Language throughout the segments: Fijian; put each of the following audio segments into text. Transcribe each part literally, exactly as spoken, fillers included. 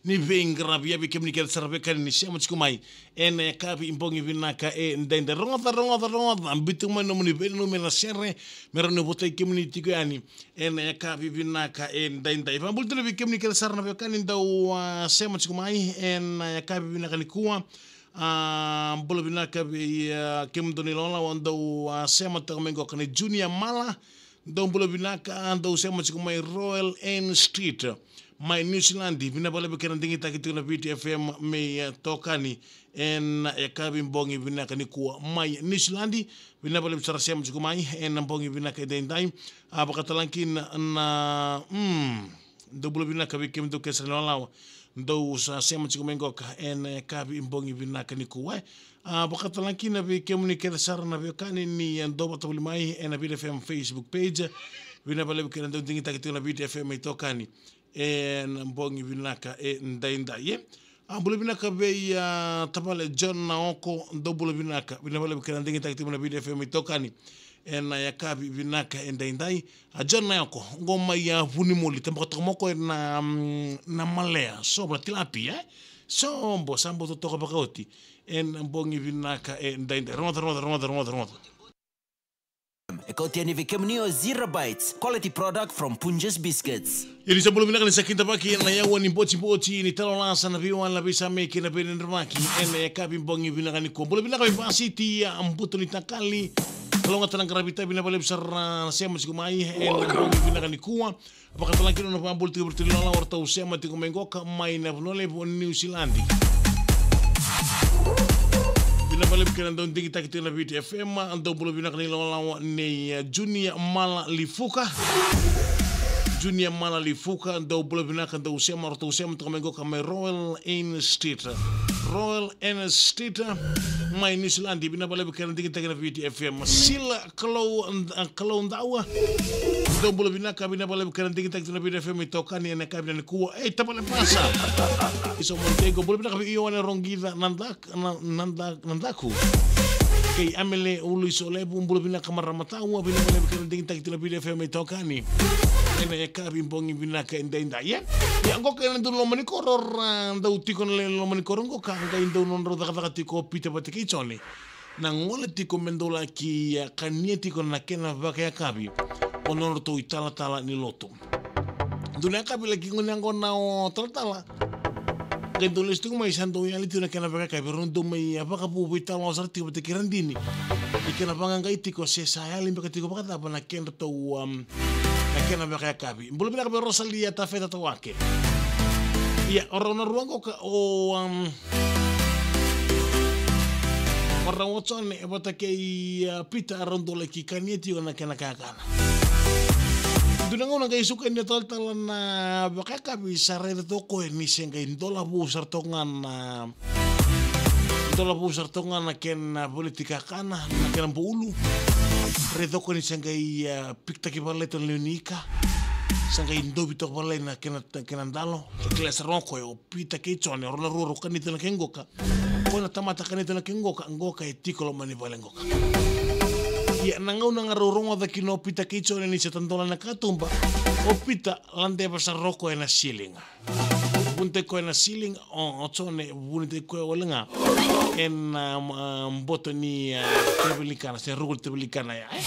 ni veiqaravi. Ia vei kemuni kece sara vei kani ni sema tiko mai ena yakavi bogi vinaka edaidai, rogoca, rogoca, rogoca, biuta mai nomuni veinanumi ena sere me rawa ni votaki kemuni tiko yani ena yakavi vinaka edaidai. Vakabula tale vei kemuni kece sara na veiwekani dau, a, sema tiko mai ena yakavi vinaka nikua. A, bula vinaka vei, a, kemudou na ilawalawa dau, a, sema toka mai qoka ni Junior Mala. Dou bula vinaka, dou sema tiko mai Royal Anne Street, mai New Zealand. Vinaka vakalevu kei na digitaki tiko na Viti F M me, e, tokani ena yakavi bogi vinaka nikua mai New Zealand. Vinaka vakalevu sara sema tiko mai ena bogi vinaka edaidai. A, vakatalega kina na, mm, dou bula vinaka vei kemudou kece sara na ilawalawa dou sa sema tiko mai qoka ena yakavi bogi vinaka nikua, e. A, vakatalega kina vei kemuni kece sara na veiwekani ni, e, dou vakatavuli mai ena Viti F M Facebook page. Vinaka vakalevu kei na dau digitaki tiko na Viti F M me itokani ena bogi vinaka edaidai, e. A, bula vinaka vei, a, tavale John Naoko, dou bula vinaka. Vinaka vakalevu kei na digitaki tiko na Viti F M me itokani ena yakavi vinaka edaidai. A, John Naoko, qo mai, a, Vunimoli, tabaka toka mai o koya na, mm, na malea, sobo, na tilapia, e? Sobo, sa bau totoka vakaoti ena bogi vinaka edaidai. Rogoca, rogoca, rogoca, rogoca, rogoca. E kauti yani vei kemuni o Zero Bites, quality product from Punjas Biscuits. Ia ni sa bula vinaka, ni sa kidavaki ena yaua ni botiboti ni talo lasa, na veiwali, na veisamei kei na veidredrevaki ena yakavi bogi vinaka nikua. Bula vinaka vei Vasiti, a, Buto ni Takali. Kalougata na qaravi tavi, vinaka vakalevu sara na sema tiko mai ena bogi vinaka nikua. Vakatalega kina na vakabula tiko vei iratou na ilawalawa ratou sema tiko mai qoka mai na vanua levu o New Zealand. Vinaka vakalevu kei na dau digitaki tiko na Viti F M, dou bula vinaka na ilawalawa nei, e, Junior Mala Lifuka. Junior Mala Lifuka, dou bula vinaka, dou sema, ratou sema toka mai qoka mai Royal Anne Street. Royal Anne Street, mai New Zealand. Vinaka vakalevu kei na digitaki na Viti F M. Sila Kalou, Kalou Dawa. Dou bula vinaka, vinaka vakalevu kei na digitaki tiko na Viti F M me itokani ena yakavi nikua. Ei, tavale Pasa. Iso Montego, bula vinaka vei Ioane Rogica, Nada-, Na-, Nada-, Nadaku. Kei Amele Uluisolevu, bula vinaka marama tawa, vinaka vakalevu kei na digitaki tiko na Viti F M me itokani ena yakavi bogi vinaka edaidai, e. Ia, qoka ena dau loma ni koro, ra dau tiko na lewe ni loma ni koro qoka, qai dau nodrau cakacaka tiko o Pita vata kei Jone. Na gole tiko me dau laki, a, kania tiko na kena vakayakavi o nodratou italatala ni lotu. Dua na yakavi laki gone yaqona o talatala, qai dau lesu tiko mai, sa dau yali tiko na kena vakayakavi, rau dau mai, a, vakavu veitalanoa sara tiko vata kei Radini. Ni kena vaqaqai tiko se sa yali beka tiko vakacava na kedratou, am, na kena vakayakavi. Bula vinaka vei Rosalia Tafeta Tawake. Ia, o rau na rua qoka, o, am, o rau o Jone vata kei, a, Pita, rau dau laki kania tiko na kena kakana. Dua na gauna qai suka ni talatala na vakayakavi, sa raica toka o koya ni se qai dola vou sara toka ga na, dola vou sara toka ga na kena, a, veleti kakana, na kena boulu. Raica toka o koya ni se qai, a, pikitaki vale tu na lewe ni ika. Sa qai dovi toka vale na kena, kena dalo. Sa kila sara o koya o Pita kei Jone, o rau na rua rau kania tiko na ke qoka. Ko na tamata kania tiko na ke qoka, qoka e tiko loma ni vale qoka. Ia, na gauna ga rau rogoca kina o Pita kei Jone ni se tadola na katuba, o Pita ladeva sara o koya na ceiling. Vunitaki koya na ceiling, o, o Jone vunitaki koya wale ga ena, a, boto ni, a, teveli ni kana, se ruku ni teveli ni kana ya, e.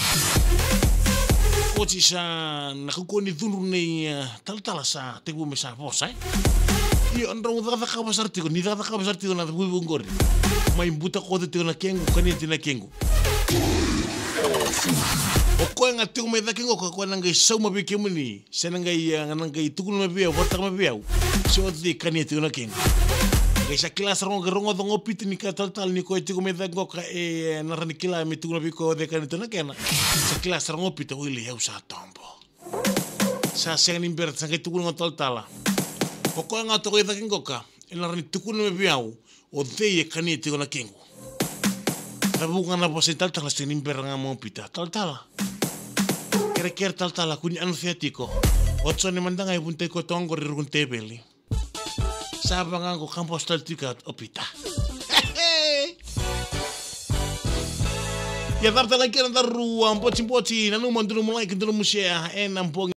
Oti sa na kaukauwa ni cudru nei, a, talatala sa tekivu me sa vosa, e. Io, drau cakacakava sara tiko, ni cakacakava sara tiko na vuvu qori. Mai butakoca tiko na kequ, kania tiko na kequ. O koya ga tiko mai cake qoka, koya na qai sauma vei kemuni. Se na qai, a, na qai tukuna mai vei au, vakataka mai vei au se o cei kania tiko na kequ. Qai sa kila sara ga, qai rogoca ga o Pita ni kaya talatala ni koya tiko mai cake qoka, e, na rawa ni kila me tukuna vei koya o cei kania tiko na kena. Sa kila sara ga o Pita, o i lai, au sa tobo. Sa sega ni bera, sa qai tukuna ga o talatala. O koya ga toka i cake qoka, ena rawa ni tukuna mai vei au o cei e kania tiko na kequ. Cavuka ga na vosa ni talatala, sega ni bera ga mai o Pita. Talatala. Kerekere talatala, kua ni anafea tiko. O Jone mada ga e vunitaki koya toka qori ruku ni teveli. Sa vaka ga qo, kaboso tale tiko o Pita. Ia, cava tale na kena daru, a, botiboti, nanuma, dou na mulai, dou na musia ena bogi